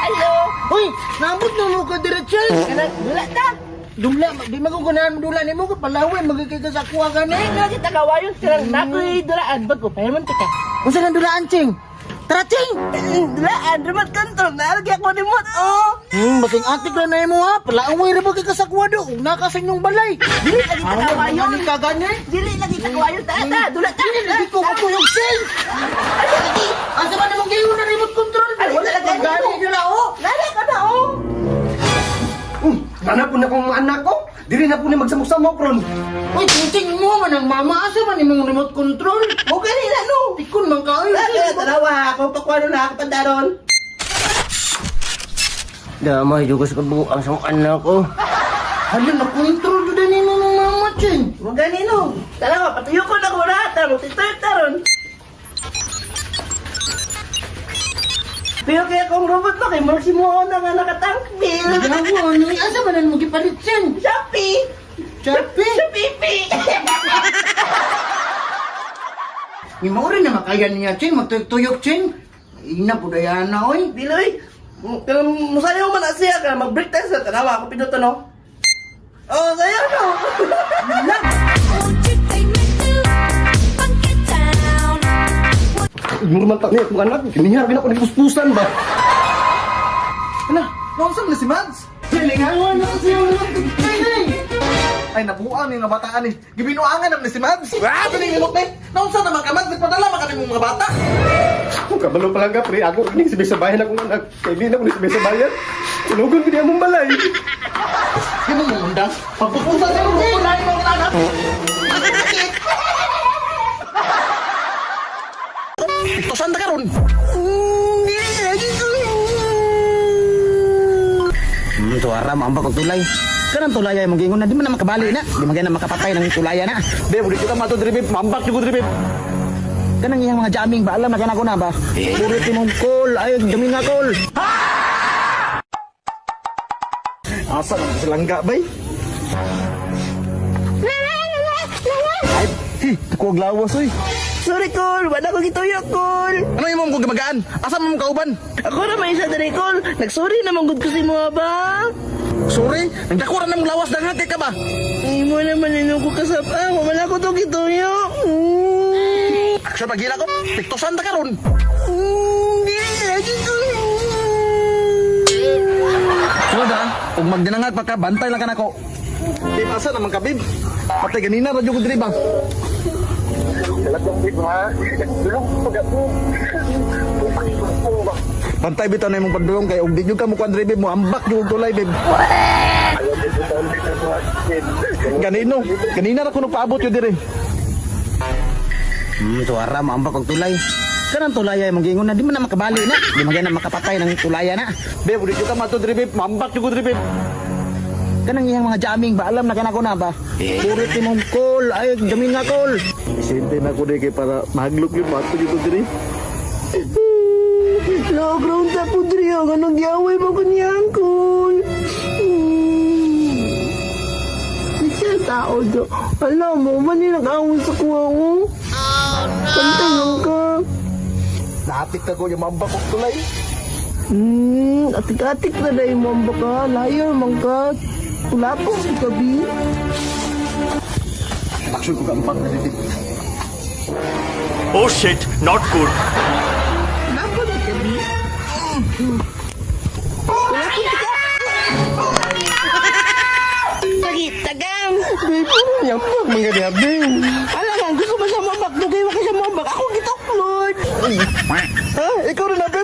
Hello. Uy, naabot na mo ka diretso. Kanang dula ta. Dula, di magugunahan mo dula nimo ko palawin magigay ka sa kuha gani. Ay, kita kawayon kanang nakoy dulaan bago pahiman ka. Unsa nang dulaan, Ching? Tara, Ching! Dulaan remote control na lagi ako remote oh. Basing atik lang na imo ha. Palawin ra ba kay ka sa kuha do? Ug naka sa inyong balay. Dili lagi ta kawayon. Ano ka gani? Dili lagi ta kawayon ta ta dula ta. Dili lagi ko matuyog, Ching. Asa ba namang gayon na remote control? Ay, Wala talaga ka gani dula oh. Lala ka na oh. Nana po na kong mga anak ko. Diri na po ni magsamok-samok ron. Uy, Ching, mo man ang mama asa man imong remote control? Mo gani na no. Tikon man ka oy. Lala tanawa ako pakuano na ako pandaron. Damay, juga sa kabuang sa anak ko. Hala, na-control jud nimo mong mama, Ching. Mo gani no. Tanawa patuyo ko na ko na taron titoy taron. Pero kaya kung robot mo kay murag si mo na nga nakatangkbil. Gawa ni asa man mo gipalit, Ching? Shopee. Shopee. Shopee. Ni mo rin na makaya niya, Ching. Magtuyok-tuyok, Ching. Ina po na, oy. Diloy. Pero musayaw man na siya ka mag-break tayo sa tanawa ako pinuto no. Oh, sayaw no. Won't you take me to Funky Town? Ignore man ta niya akong anak. Kinihar gina ko nagpuspusan ba. Ala, naunsa man ni si Mads? Silingawan na kasi ang Ching, Ay, nabuang ni nga bataan ni. Gibinuangan naman ni si Mads. What? Ano yung ni? Naunsa naman ka, Mads? Nagpadala man ka nimong mga bata. Kung kabalo pa lang ka, pre. Ako rin sabay-sabayan akong anak. Kay di na ko ni sabay-sabayan. Tulugon ko niya mong balay. Sino mo undang? Pagpupusan sa mo, wala mo ang anak. Tusan ta karon. Tuara mo ambak og tulay. Kanang tulay ay mong gingon na di man na makabali na. Di man gana makapatay ng tulaya na. Be, budi kita mato diri, babe. Mambak jud ko diri, babe. Kanang iyang mga jamming ba alam na kana ko na ba? Puro timong call ay jamming nga call. Asa man si langga, bay? Ay, hi, tuko og lawas oy. Sorry kol, wala ko gituyo kol. Ano imong kong gimagaan? Asa man mong kauban? Ako na may isa diri kol. Nagsorry naman gud ko sa imo ba. Sorry, nagdako ra namong lawas daghan kay ka ba? Imo naman ino ko kasap. Ah, wala ko to gituyo. Aksyon pagila ko, piktosan ta karon. Dili lagi ko. Sunod ha, ug magdinangag pa ka, bantay lang ka nako. Babe, asa naman ka, babe? Patay ganina, radyo ko diri ba? Bantay bitaw na imong pagdulong kay ug di jud ka mo kuan diri, babe, mo ambak jud og tulay, babe. Ganino, ganina ra ko nagpaabot yun diri. Tuara mo ambak og tulay. Kanang tulay ay mong gingon na di man na makabali na. Di man gana makapatay ng tulaya na. Babe, di jud ka mato diri, babe, mambak jud ko diri, babe. Kanang iyang mga jamming ba alam na kana ko na ba? Puro timong call ay jamming nga call. Isente na ko diri kay para mahaglok yun, mato jud ko diri. Low ground sa pudri ang anong giaway mo kunyang kol. Di siya tao do. Alam mo, man yung nag-awon sa kuha ko. Oh, no. Pantay ka. Napit ka ko yung mambak og tulay. Atik-atik na dahil mo ang baka. Liar man ka. Wala po si Kabi. Action ko ka ambak na diri. Oh shit, not good. Tagang! Babe, ano niya? Mga diabe. Alam nga, gusto mo sa mambak. Dugay mo ka sa mambak. Ako gitoklod. Ha? Ikaw rin na, babe.